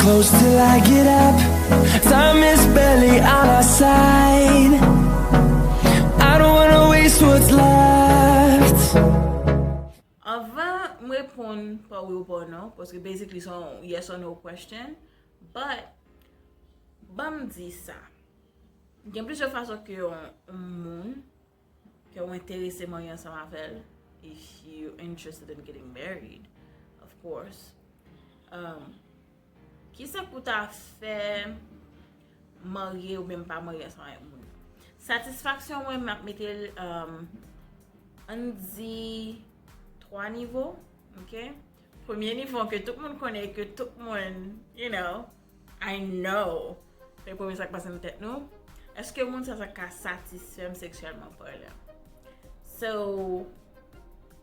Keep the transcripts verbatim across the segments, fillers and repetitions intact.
Close till I get up. Time is barely on our side. I don't wanna waste what's left. Anvan m reponn pa wi ou pa non, paske basically se yon yes or no question, but ban m di sa. Gen plizyè fason ke yon, yon moun ke w enterese marye ansanm avè l, if you interested in getting married, of course. Um, kisa k ou ta fè marye oubyen pa marye ansanm avèk moun? Satisfaksyon mwen, m ap mete l, um, ann di twa nivo, ok? Premye nivo ke tout moun konnen, ke tout moun, you know, I know, se premye sa k pase nan tèt nou. Èske moun sa, sa ka satisfè m seksyèlman palan? So,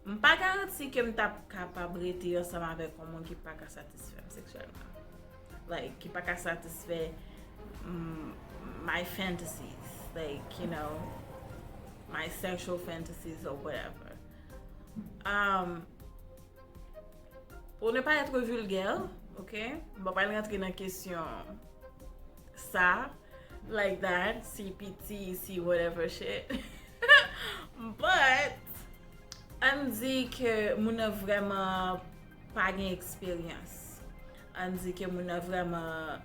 m pa garanti ke m t ap kapab rete ansanm avèk yon moun ki pa ka satisfè m seksyèlman. Like, ki pa ka satisfè, mm, my fantasies, like, you know, my sexual fantasies or whatever. Um, pour ne pas être vulgaire, ok? M pa pral rantre nan kesyon sa, like that, si piti, si whatever shit. But, ann di ke moun nan vrèman pa gen eksperyans. Ann di ke moun nan vrèman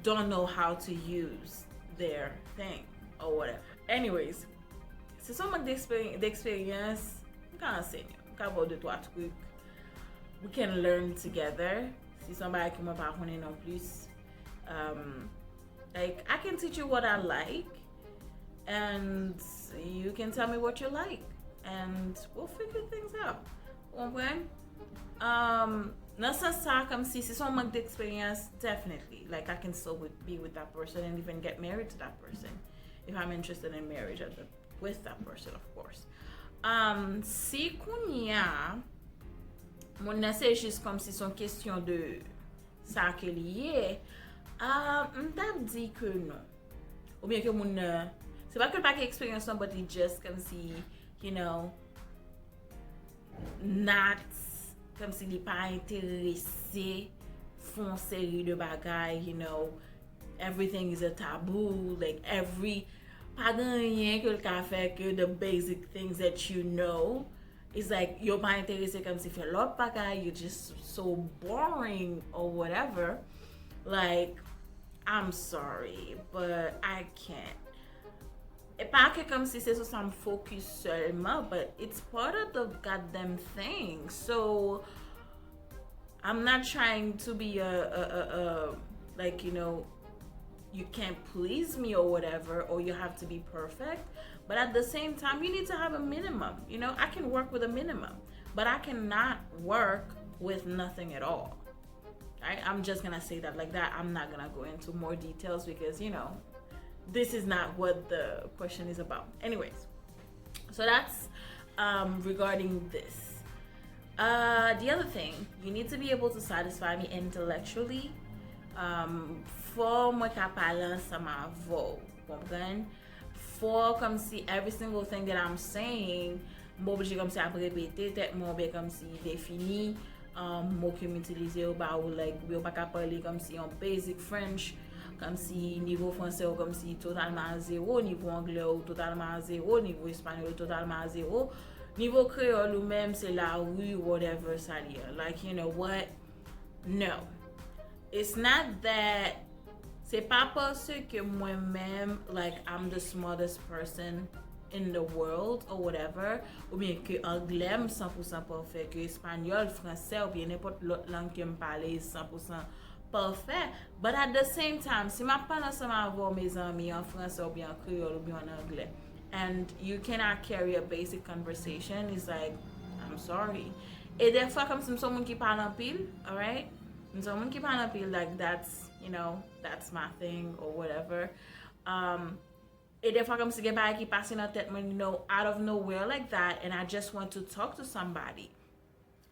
don't know how to use their thing or whatever. Anyways, si se yon mank d'ekspery-, d'eksperyans, m ka anseye w. M ka ba w de twa trik. We can learn together. Si se yon bagay ke mwen pa konnen non plis. Um, like, I can teach you what I like, and you can tell me what you like, and we'll figure things out. Ou konprann? Um, nan sans sa, kòmsi, si se yon mank d'eksperyans, definitely. Like, I can still with, be with that person and even get married to that person if I'm interested in marriage at the, with that person, of course. Um, si kounya, moun nan se jis kòmsi se yon kesyon de sa ke li ye, ah, m t ap di ke non. Oubyen ke moun nan, se pa ke l pa gen eksperyans lan, but li just kòmsi, you know, not, kòmsi li pa enterese fè yon seri de bagay, you know, everything is a taboo, like, every, pa gen anyen ke l ka fè ke the basic things that you know, it's like, yo pa enterese kòmsi fè lòt bagay, you're just so boring or whatever. Like, I'm sorry, but I can't. E pa ke kòmsi se sou sa m focus sèlman, but it's part of the goddamn thing. So, I'm not trying to be a, a, a, a, like, you know, you can't please me or whatever, or you have to be perfect. But at the same time, you need to have a minimum. You know, I can work with a minimum, but I cannot work with nothing at all. Right? I'm just gonna say that like that. I'm not gonna go into more details because, you know, this is not what the question is about. Anyways, so that's, um, regarding this. Uh, the other thing, you need to be able to satisfy me intellectually. Um, fò mwen ka pale ansanm avè w, konprann? Fò kòmsi every single thing that I'm saying, m oblije kòmsi ap repete tèt mwen, oubyen kòmsi defini, um, mo ke m itilize yo ba ou, like, oubyen ou pa ka pale kòmsi yon basic French, kòmsi nivo franse w kòmsi totalman a zewo, nivo anglè w totalman a zewo, nivo espanyòl ou totalman a zewo, nivo kreyòl ou menm se lari, whatever sa li ye. Like, you know what? No. It's not that, se pa paske mwen menm, like, I'm the smartest person in the world or whatever, oubyen ke anglè m san pou san pafè, ke espanyòl, fransè oubyen nenpòt lòt lang ke m pale san pou san pafè. But at the same time, si m ap pale ansanm avè w, mezanmi, an fransè oubyen an kreyòl oubyen an anglè, and you cannot carry a basic conversation, it's like, I'm sorry. E dèfwa, kòmsi m se yon moun ki pale anpil, alright? M se yon moun ki pale anpil, like, that's, you know, that's my thing or whatever. Um, e dèfwa, kòmsi gen bagay ki pase nan tèt mwen, you know, out of nowhere like that, and I just want to talk to somebody.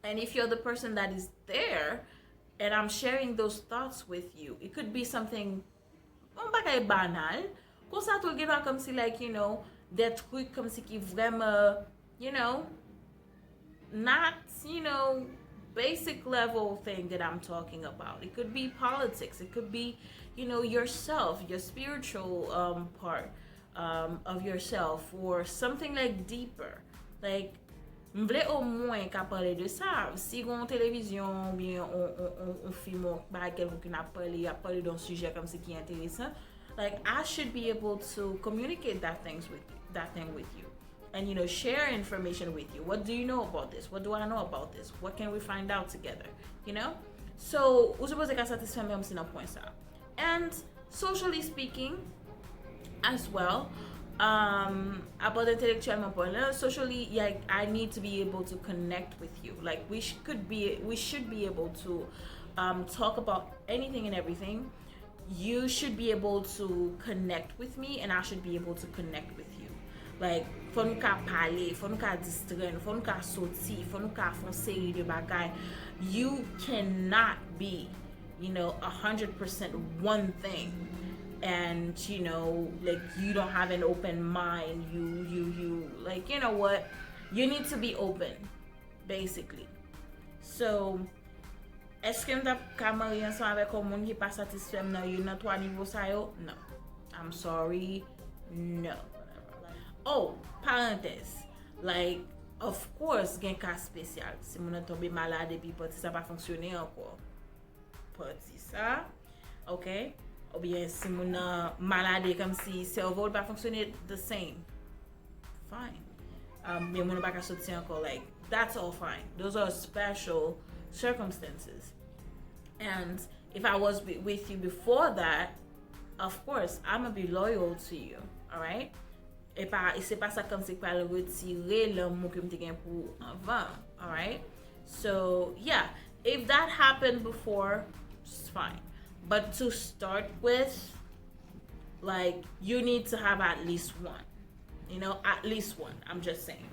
And if you're the person that is there, and I'm sharing those thoughts with you, it could be something, yon bagay banal. Konsa tou, l gen dwa kòmsi, like, you know, de trik kòmsi ki vrèman, you know, not, you know, basic level thing that I'm talking about. It could be politics. It could be, you know, yourself, your spiritual um, part um, of yourself, or something like deeper. Like, m vle omwen ka pale de sa. Si gon televizyon oubyen on, on, on, on fim ou bagay kèlkonk ki n ap pale, y ap pale de yon sijè kòmsi ki enteresan, like, I should be able to communicate that things with that thing with you. And, you know, share information with you. What do you know about this? What do I know about this? What can we find out together? You know? So, ou sipoze ka satisfè m kòmsi nan pwen sa. And socially speaking, as well, um, about intellectuellement parlant, socially, yeah, I need to be able to connect with you. Like, we sh- could be, we should be able to um, talk about anything and everything. You should be able to connect with me, and I should be able to connect with you. Like, fò nou ka pale, fò nou ka distrè nou, fò nou ka soti, fò nou ka fè yon seri de bagay. You cannot be, you know, a hundred percent one thing, and, you know, like, you don't have an open mind. You, you, you, like, you know what? You need to be open, basically. So, èske m t ap ka marye ansanm avèk yon moun ki pa satisfè m nan youn nan twa nivo sa yo? Non. I'm sorry. No. Oh, parantèz. Like, of course, gen ka espesyal. Si moun nan tonbe malad epi pati sa pa fonksyone ankò. Pati sa, ok? Oubyen si moun nan malad e kòmsi sèvo l pa fonksyone the same. Fine. Um, men moun nan pa ka soti ankò. Like, that's all fine. Those are special circumstances. And if I was be- with you before that, of course, I'm gonna be loyal to you, alright? E pa, e se pa sa kòmsi k pral retire lanmou ke m te gen pou ou anvan, alright? So, yeah, if that happened before, it's fine. But to start with, like, you need to have at least one. You know, at least one. I'm just saying.